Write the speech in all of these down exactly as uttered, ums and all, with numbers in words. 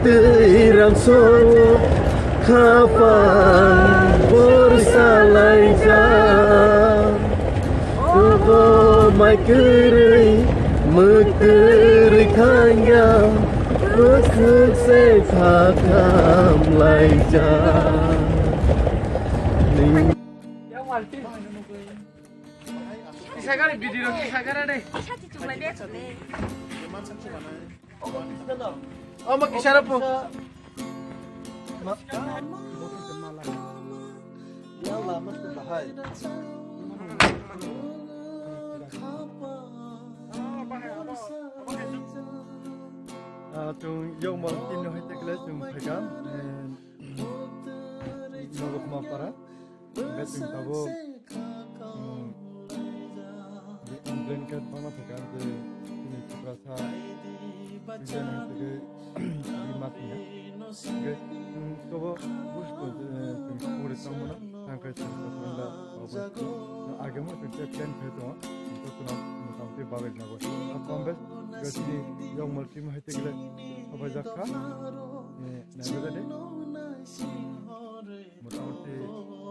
Twi rangso khapang borsa laijak. Obo mai kwrwi mwktwrwi thangya, bwkhwk se khakham laijak. Kisa gari video kisa gari deh. Omo kisa rapo. Yalla, mesti bahai. Ah, chung Yongmol team no hai tekle chung phaikha, eh, Nogokma para. Hingke chwng tabuk, um, blanket bangma phaikha, hingke chini Tiprasa, hingke, hingke, hingke mat hingya. Hingke, um, tobo buj ko, eh, chwng sumuri tongmano, hingke chwng Tiprasa hingla, abo, agemo chwng tei plan khe tongo, hingke chwng motamoti bagwi nago. Abo kambes, hingke chini Yongmol team hai tikle, sabai jakha, eh, naibaja de. Motamoti hai tongo.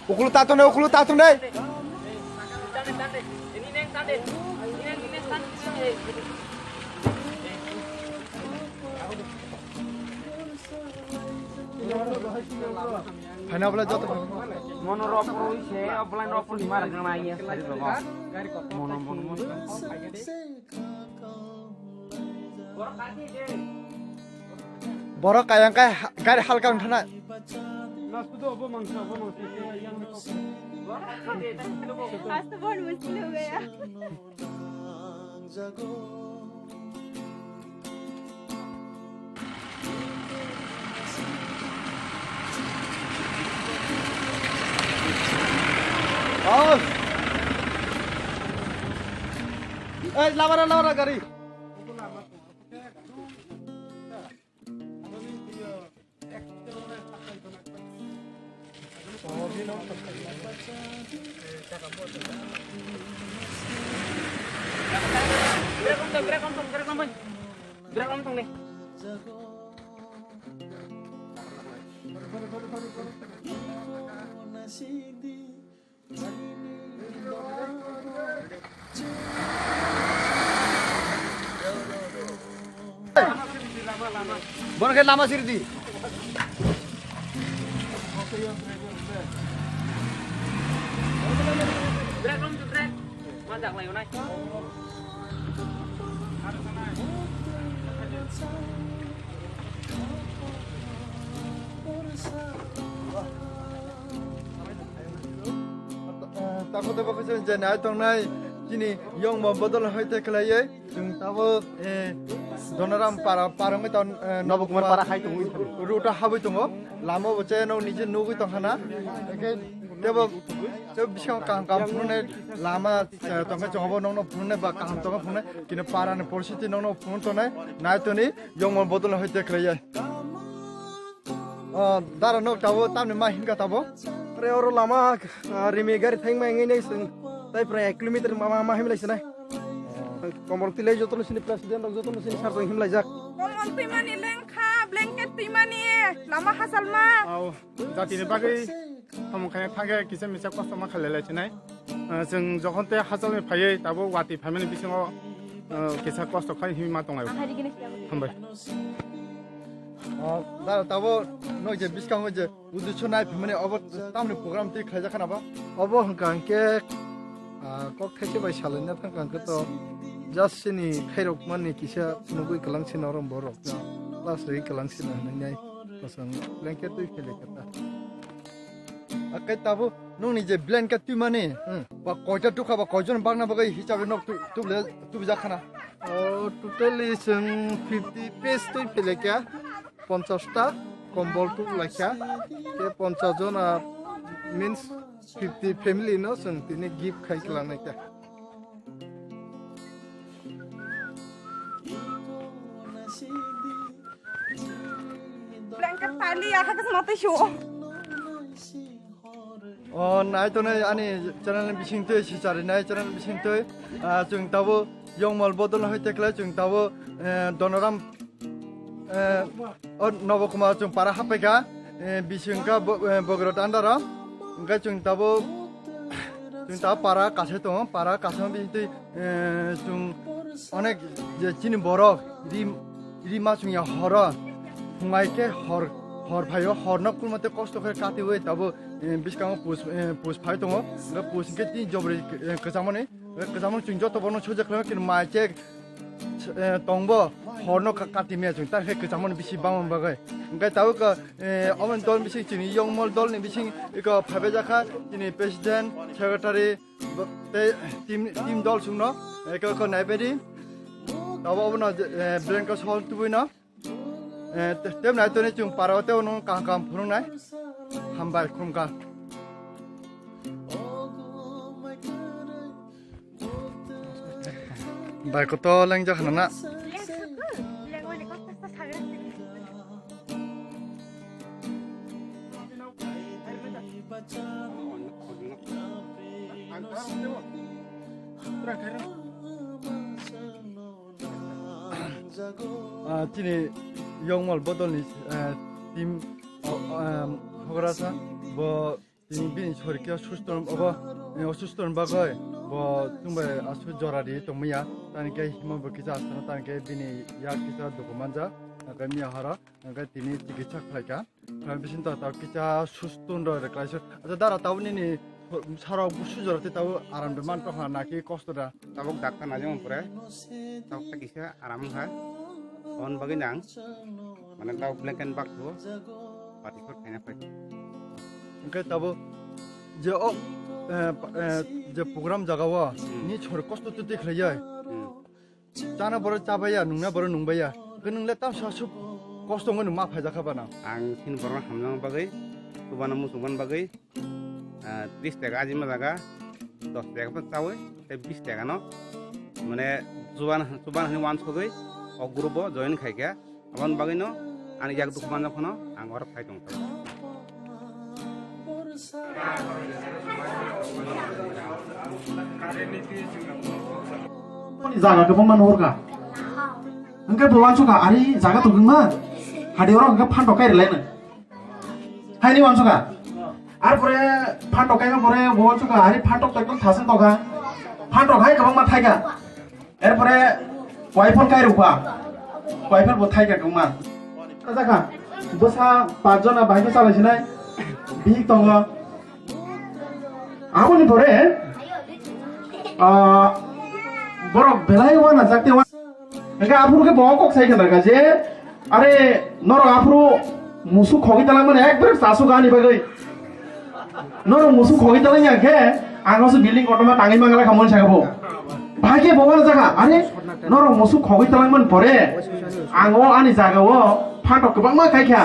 Ukulu tatung dai, ukulu tatung dai. Phaina oblai joto. Mono rok poro se oblai rok poro ni mara gana ye sari rogo. Mono, mono, mono. Borok kayang kai ha-, gari halka wng thana. Aste bon mushkil ho gaya. Ei, labara, labara gari. Bono khe lama siri di. Brake rom tu brake. Majak lai unai. Tako tebo khe je nai tongnai chini yongmo bodol hai te khlaiwi chwng tabo, eh, Donaram para, para wngwi tong, eh, Nobo Kumar para hai tongwi. Road o habwi tongo. Lama bo che no nije nugwi tongkhana. Tebo che biskang kaham kaham phunuknai lama, eh, tongkhe chwng bo nokno phunuknai ba kaham tongkhe phunuknai. Kino para ni poristiti nokno phunuk tongnai. Nai toni yongmo bodol hai te khlaiwi. O, dara nok tabo, tamni ma hinka tabo? Are oro lama, ah, rimi gari thangma wngwi nai chwng. Tai prai ek kilometer ma, ma, ma himlai sinai. Komol Twilai jotono sini president rok jotono sini sar tong himlaijak. Komol twimani lengkha, blanket twimani, lama hasalma. Au, jatini bagwi samung khaina thangkhe kisa misa kosto ma khalai lai chinai. Ah, chwng jokhon tei hachalni phaiwi tabuk watwi phaimani bisingo, ah, kisa kosto khai himwi ma tonglai. Hambai. Ah, da, tabuk no je biskango je Uddesho nai phaimani obo tamni program twi khlaijak khana ba? Obo hwnkha hwnkhe, ah, kok thaise bai salaina thangkha hwnkhe to just chini khairokmani kisa phunugwi kwlangse norok borok. Last ri kwlangse na hwnwi nai kosong blanket twi phele khe ta. Akai tabuk nungni je blanket twimani, hmm, ba koita tukha ba koijon bagna bagwi hisabe nok tu-, tuble-, tubijak khana? Oh, totally chwng fifty page twi phele khe. Ponchash ta kombol tuklaikha, tei ponchash jona means fifty family no chwng tini gift khai kwlangnai kha. Blanket pali ya kha kasa matwi shu. O nai tongnai ani channel ni bisingtwi, sicharinai channel ni bisingtwi, ah, chwng tabuk Yongmol Bodol no hai tekle chwng tabuk, eh, Donoram, eh, o Nobo Kumar chwng para haphaikha, eh, bisingkha bo-, eh, Bogorot andaro, hwnkhe chwng tabuk, chwng tabuk para kasai tongo, para kasai bisingtwi, eh, chwng onek je chini borok ri, ri ma chwngya horo, phungai khe hor, hor phaio, horno kulmate kosto khe katiwi tabuk, eh, biskango pus, eh, pus phai tongo, hwnkhe pus hwnkhe tini jobri, eh, kwchangmani, hwnkhe kwchangmani chwng joto bono sojak khlaima khe mai che, eh, tongbo horno ka-, kati maya chwng, ta khe kwchangmani bisi bangma bagwi. Hwnkhe tabuk, eh, omoni dol bising chini Yongmol dolni bising eko phaibaijak kha chini president, secretary, bo-, tei team, team dol chwngno, eh, eko, eko naibaidi. Tabuk obono, eh, blanket sol tubuino. Eh, te-, tebwnai toni chwng parao tei ono kaham kaham phunuknai. Hambai khumkha. Bai koto lengjak hwnna na. Ah, chini Yongmol Bodolni, ah, team, oh, um, hograsa bo tini bini sorikhe osusto obo, eh, osusto ni bagwi bo chwngbai aswk jora ri tongmaya, tani khe himo bo kisa aswk tani khe bini yak kisa duku manja, tangkhe miya horo, tangkhe tini chikitsa khlaikha. Khlai bisingo tabuk kisa susto rw rw khlaisuk. Acha dara tabuk nini sarok busu jora tei tabuk aram de man tongkha naki kosto da? Tabuk dakta naijak pore tabuk ta kisa aram wngkha. Aboni bagwi nang mane tabuk blanket bak thuo pati sor khaina phai. Hwnkhe tabuk je o, eh, pa-, eh, je program jaga o Hmm. ni sor kosto twi twi khlaiya. Hmm. Chana borok chabaiya, nungna borok nungbaiya. Khe nwngle tamsa aswk kosto wngwi nwng ma phaijakha bana. Ang chini borokno hamjakna bagwi, chubana muchungmani bagwi, ah, tris taka ajima jaga, dos taka phano chaui, tei bis taka no, mane, chuban, chuban hwnwi uansugwi, o group o join khaikha. Aboni bagwino ani yak dukhu manjak phano ang oro phai tongkha. Jaga kwbangma nuhurkha. Hwnkhe bo uansukha, ari jaga tongkha, hadi oro hwnkhe phantok kai rwlaino. Haini uansukha. Ar pore phantok kaima pore bo uansukha, ari phantok to ekdom thasung tongkha. Phantok hai kwbangma thaikha. Erpore koiphol kai rukha, koiphol bo thai ka kwma. Sajak kha, bwsa pach jona bahai khe chalai sinai, bihik tongo. Aboni pore, ah, borok belai uanajak tei uan-, hingke aphuru khe bo kok sai khe nangkha je, Are, norok aphuru musuk khogwi talangmani ekbare chasuk ani bagwi. Norok musuk khogwi talangya khe, ang oso building kotorma tangwi mangala khamoni saka bo. Bahai khe bo wala jaga, are, norok musuk khogwi talangmani pore, ang o ani jaga o phantok kwbangma kaikha.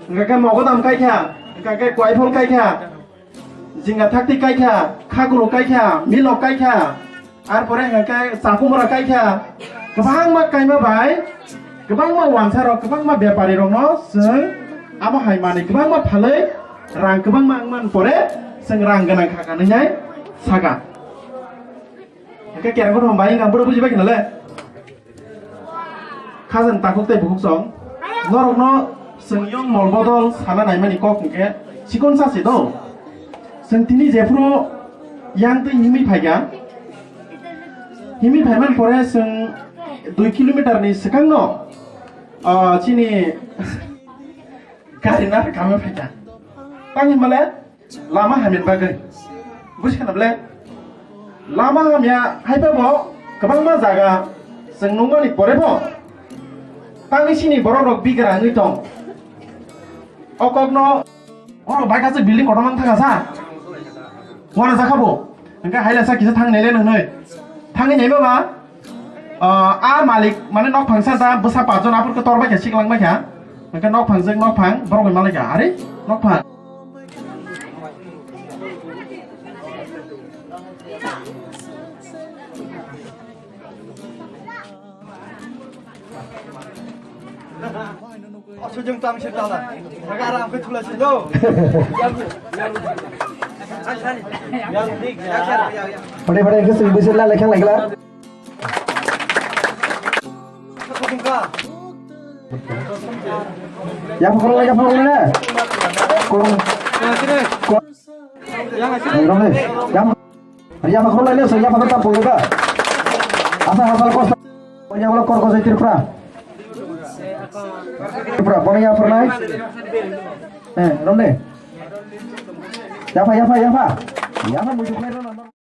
Hingkha khe mogodam kaikha, hingkha khe koiphol kaikha. Jinga thakti kaikha, khakulu kaikha, milok kaikha, ar pore hingkha khe chakumura kaikha, kwbangma kaima bai, kwbangma wansarok, kwbangma beparirokno chwng amo hai manwi kwbangma phalwi rang kwbangma wngmani pore chwng rang gwnang kha, kha nwngnai saka. Hwnkhe kereng kothom bai wngkha, bwrwi buji bai khna le. Khajang takhuk tei bukhuk song. Norokno chwng yong mol bodol sana naimani kok hwnkhe chikon sa se do. Chwng tini jephuru yang twi himwi phaikha. Himwi phaimani pore chwng dui kilometer ni swkangno, ah, chini gari na kami phaikha. Tang himale lama hamya bagwi. Buji khana bole? Lama hamya haiba bo kwbangma jaga chwng nungmani pore bo tangwi sini borok rok bigra wngwi tong. O kokno borok bai kaisa building kotorma thangsa. Wana jakha bo. Hwnkhe hailasa kisa thang nele nwngnwi. Thangwi naima ba, ah, a malik mane nok phangsa da bwsa pajon aphuru khe tor bai kha siklang bai kha. Hwnkhe nok phangjak nok phang borok bai malai kha. Are nok phang. Asujung tang se tala. Jaga aram ke thula se do. Yang dik. Pade pade ke sing bisa lah lekang lagi lah. Yang pokok lagi pokok lagi. Kong. Kong. Yang. Yang pokok lagi, yang pokok tak pokok dah. Asal asal kos. Yang lo kor kos Tripura. Tripura, poni yang pernah. Eh, ronde. Yang apa, yang apa, yang apa? Yang apa musuh